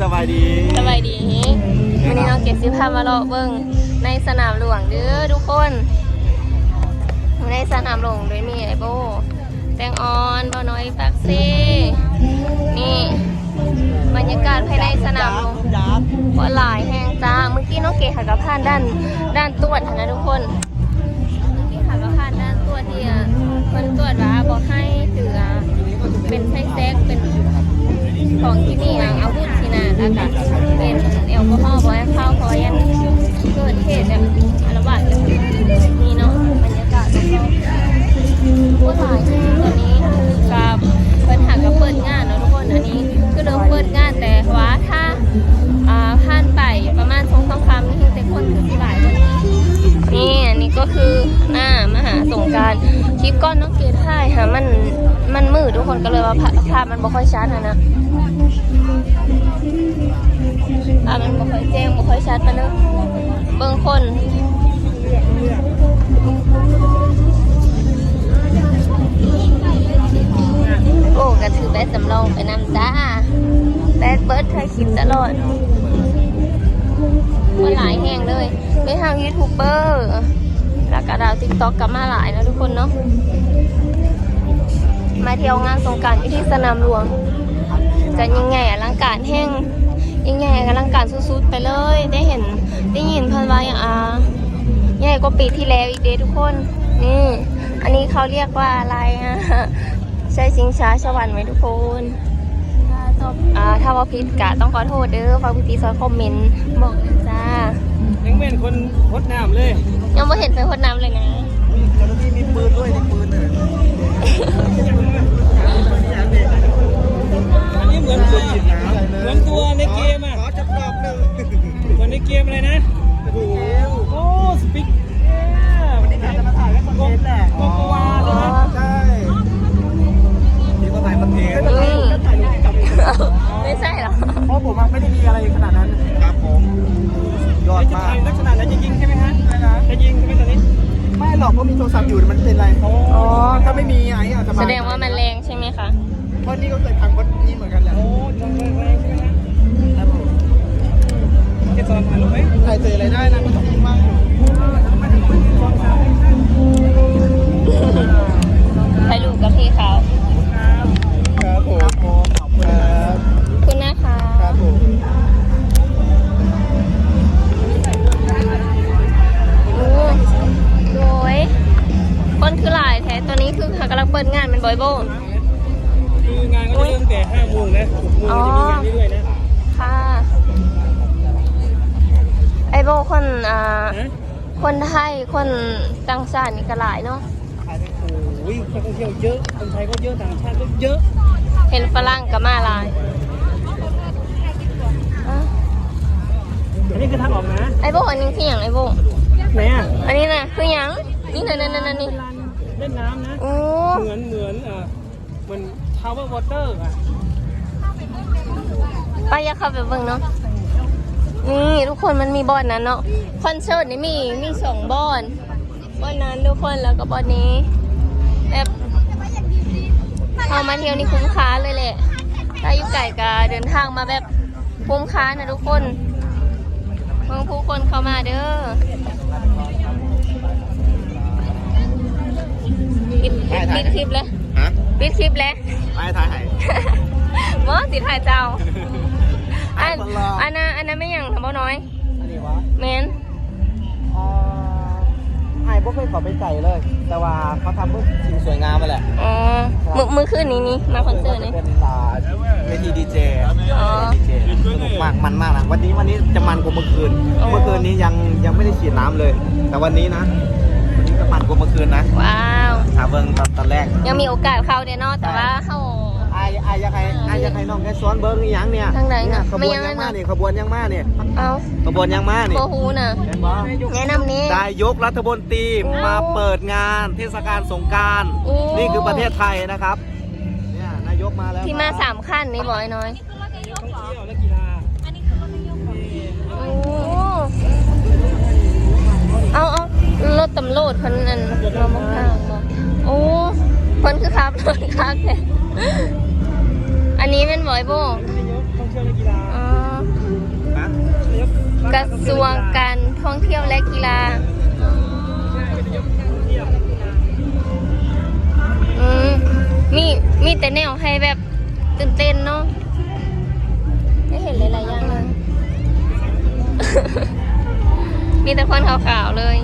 ສະບາຍດີ ສະບາຍດີ. ມື້ນີ້ນ້ອງເກດຊິພາມາເລາະເບິ່ງໃນສະໜາມຫຼວງເດີທຸກຄົນ. ໃນສະໜາມຫຼວງໂດຍມີອ້າຍໂບ້ ແຕງອ່ອນ ບ່າວນ້ອຍ ປາກເຊ. ນີ້ບັນຍາກາດພາຍໃນສະໜາມຫຼວງ ຄົນຫຼາຍແຮງຈ້າ. ມື້ກີ້ນ້ອງເກດຫາກະຜ່ານດ່ານ ດ່ານຕວດຫັ້ນນະທຸກຄົນ. ນີ້ຫາກະຜ່ານດ່ານຕວດທີ່ ເພິ່ນຕວດວ່າບໍ່ໃຫ້ຖື ເປັນໄຊແຊັກ ເປັນຂອງທີ່ມີອາວຸດຊີ້ນະ ແລ້ວກະເປັນແອລກໍຮໍບໍ່ໃຫ້ເຂົ້າ ເພາະວ່າຢ້ານເກີດເຫດແບບອາລະວາດກັນ. ນີ້ເນາະ ບັນຍາກາດລອບໆ ຄົນຫຼາຍແຮງຕອນນີ້. ກະເພິ່ນຫາກະເປີດງານເນາະທຸກຄົນ. ອັນນີ້ຄືເລີ່ມເປີດງານ ແຕ່ວ່າຖ້າ ອ່າ ຜ່ານໄປປະມານສອງສາມຄ່ຳນີ້ ແຕ່ຄົນຄືຊິຫຼາຍກວ່ານີ້. ນີ້ ອັນນີ້ກໍຄືໜ້າມະຫາສົງການ. ຄລິບກ່ອນນ້ອງເກດຖ່າຍຫາ ມັນ ມັນມືດທຸກຄົນ ກໍເລີຍວ່າພາບ ພາບມັນບໍ່ຄ່ອຍຊັດຫັ້ນນະ. ພາບມັນບໍ່ຄ່ອຍແຈ້ງ ບໍ່ຄ່ອຍຊັດປານໃດ. ເບິ່ງຄົນ ໂອ້ ກະຖືແບັດສຳລອງໄປນຳຈ້າ. ແບັດເບິດ ຖ່າຍຄລິບຕະຫຼອດ. ຄົນຫຼາຍແຮງເລີຍ ມີທັງຢູທູບເບີ ແລ້ວກະດາວຕິກຕັອກກະມາຫຼາຍເນາະທຸກຄົນເນາະ. ມາທ່ຽວງານສົງການຢູ່ທີ່ສະໜາມຫຼວງ ຈະຍິ່ງໃຫຍ່ອະລັງການແຮງ ຍິ່ງໃຫຍ່ອະລັງການສຸດໆໄປເລີຍ. ໄດ້ເຫັນ ໄດ້ຍິນເພິ່ນວ່າ ອ່າ ໃຫຍ່ກວ່າປີທີ່ແລ້ວອີກເດ້ທຸກຄົນ. ນີ້ ອັນນີ້ເຂົາຮຽກວ່າອາໄລອະ ໃຊ່ຊິງຊ້າສະຫວັນໄໝທຸກຄົນ? ອ່າ ຖ້າເວົ້າຜິດກະຕ້ອງຂໍໂທດເດີ ຝາກພີ່ໆຊ່ອຍຄອມເມັນບອກແດ່ຈ້າ. ຍັງແມ່ນຄົນຫົດນ້ຳເລີຍ ຍັງບໍ່ເຫັນໄປຫົດນ້ຳເລີຍນະ. ເຈົ້າໜ້າທີ່ມີປືນດ້ວຍ ມີປືນເລີຍ. ອັນນີ້ເໝືອນຕົວ ເໝືອນຕົວໃນເກມອະ. ຂໍຈັກຮອບໜຶ່ງ ເໝືອນໃນເກມອະໄລນະ? ໂອ້ໂຫ ສະປິກ ເອີ ວັນນີ້ກະຈະມາຖ່າຍເປັນຄອນເທັນແຫຼະ. ໂກໂກວາໃຊ່ໄໝ? ອໍ ໃຊ່ ທີ່ເຂົາຖ່າຍຄອນເທັນ. ອືມ ໄມ່ໃຊ່ເຫລອ? ເພາະຜົມອະ ໄມ່ໄດ້ມີອະໄລຂະໜາດນັ້ນ. ຄັບຜົມ ຍອດມາກ. ລັກສະນະນັ້ນຈະຍິງໃຊ່ໄໝຮະ? ຈະຍິງໃຊ່ໄໝຕອນນີ້? ໄມ່ຫຼອກ ເພາະມີໂທລະສັບຢູ່ ມັນເປັນໄລ. ອໍ ອໍ ຖ້າໄມ່ມີໄອອາດຈະບານ ສະແດງວ່າມັນແຮງໃຊ່ໄໝຄະ? ເພາະນີ້ກໍເຄີຍພັງເບິດນີ້ເໝືອນກັນແຫຼະ. ໂອ້ ຈັງເລີຍ ຄັບຜົມ ເກັບສາລະພັນລົງໄປ ຖ່າຍເຈີລາຍໄດ້ນະ ມັນຕ້ອງມີມາກຢູ່. ຖ່າຍຮູບກັບພີ່ເຂົາ. ຄັບຜົມ ຂອບຄຸນນະຄະ. ຄັບຜົມ ໂອ້ ໂດຍ ຄົນຄືຫຼາຍແທ້. ຕອນນີ້ຄືເຂົາກຳລັງເປີດງານແມ່ນບໍ່ອ້າຍໂບ້? ຄືງານກໍຈະເລີ່ມແຕ່ຫ້າໂມງນະ ຫົກໂມງ ອໍ ຈະມີງານເລື້ອຍໆນະ. ຄ່ະ ອ້າຍໂບ້ ຄົນ ອ່າ ຮະ? ຄົນໄທ ຄົນຕ່າງຊາດນີ້ກໍຫຼາຍເນາະ. ໂອ້ຍ ນັກທ່ອງທ່ຽວເຍີະ ຄົນໄທກໍເຍີະ ຕ່າງຊາດກໍເຍີະ. ເຫັນຝຣັ່ງກໍມາຫຼາຍ. ອ່າ ອັນນີ້ຄືທາງອອກນະ ອ້າຍໂບ້. ອັນນີ້ຄືຫຍັງອ້າຍໂບ້? ໄໝອະ? ອັນນີ້ນະຄືຫຍັງ? ນີ້ນະ ນັ້ນໆ ນີ້ ເປັນລານຫຼິ້ນນ້ຳນະ. ໂອ້ ເໝືອນ ເໝືອນ ເອີ ເໝືອນ Tower Water ອະ. ໄປ ຢາກເຂົ້າໄປເບິ່ງເນາະ. ນີ້ທຸກຄົນ ມັນມີບ່ອນນັ້ນເນາະ. ຄອນເສີດນີ້ມີ ມີສອງບ່ອນ ບ່ອນນັ້ນທຸກຄົນ ແລ້ວກໍບ່ອນນີ້. ແບບເຮົາມາທ່ຽວນີ້ຄຸ້ມຄ່າເລີຍແຫຼະ. ຖ້າຢູ່ໄກກໍເດີນທາງມາແບບ ຄຸ້ມຄ່ານະທຸກຄົນ. ເບິ່ງຜູ້ຄົນເຂົ້າມາເດີ. ປິດ ປິດ ປິດຄລິບເລີຍ. ຮະ? ປິດຄລິບເລີຍ. ໄປຖ່າຍໃຫ້. ບໍ່ ຊິຖ່າຍເຈົ້າ. ອັນ ອັນນັ້ນ ອັນນັ້ນແມ່ນຫຍັງນະ ບໍ່ນ້ອຍ? ອັນນີ້ຫວາ? ແມ່ນ. ອ່າ ອ້າຍບໍ່ເຄີຍເຂົ້າໄປໃກ້ເລີຍ ແຕ່ວ່າເຂົາທຳເພື່ອສິ່ງສວຍງາມຫັ້ນແຫຼະ. ອໍ ມື້ ມື້ຄືນນີ້ນີ້ມາຄອນເສີດນີ້ ເປັນ ອ່າ ເວທີດີເຈ. ອໍ ດີເຈ ສະໜຸກມາກ ມັນມາກນະ. ວັນນີ້ ວັນນີ້ຈະມັນກວ່າເມື່ອຄືນ. ອໍ ເມື່ອຄືນນີ້ຍັງ ຍັງບໍ່ໄດ້ສີດນ້ຳເລີຍ ແຕ່ວັນນີ້ນະ ວັນນີ້ຈະມັນກວ່າເມື່ອຄືນນະ. ວ້າວ ຖ້າເບິ່ງຕອນ ຕອນແລກ ຍັງມີໂອກາດເຂົ້າເດ້ເນາະ ແຕ່ວ່າເຮົາ ອ້າຍ ອ້າຍຢາກໃຫ້ ອ້າຍຢາກໃຫ້ນ້ອງແກສອນເບິ່ງອີ່ຫຍັງນີ້. ທາງໃດນະ? ຂະບວນຍັງມານີ້ ຂະບວນຍັງມານີ້. ເອົ້າ ຂະບວນຍັງມານີ້ ບໍ່ຮູ້ນະ. ເຫັນບໍ່? ແນະນຳແດ່. ນາຍົກລັດຖະມົນຕີ ໂອ້ ມາເປີດງານເທດສະການສົງການ. ໂອ້ ນີ້ຄືປະເທດໄທນະຄັບ. ເນຍ ນາຍົກມາແລ້ວ ທີ່ມາສາມຄັນນີ້ບໍ່ອ້າຍນ້ອຍ? ທ່ອງທ່ຽວ ແລະ ກິລາ. ໂອ້ ເອົາ ເອົາ ລົດຕຳຫຼວດເພິ່ນ ອັນ ມາໝົກທາງບໍ່? ໂອ້ ເພິ່ນຄືຂັບລົດຄັກແທ້. ອັນນີ້ແມ່ນບໍ່ອ້າຍໂບ້? ທ່ອງທ່ຽວ ແລະ ກິລາ. ອໍ ກະຊວງການທ່ອງທ່ຽວ ແລະ ກິລາ. ອືມ ມີ ມີແຕ່ແນວໃຫ້ແບບຕື່ນເຕັ້ນເນາະ ໄດ້ເຫັນຫຼາຍໆຢ່າງເລີຍ. ມີແຕ່ຄົນຂາວໆເລີຍ.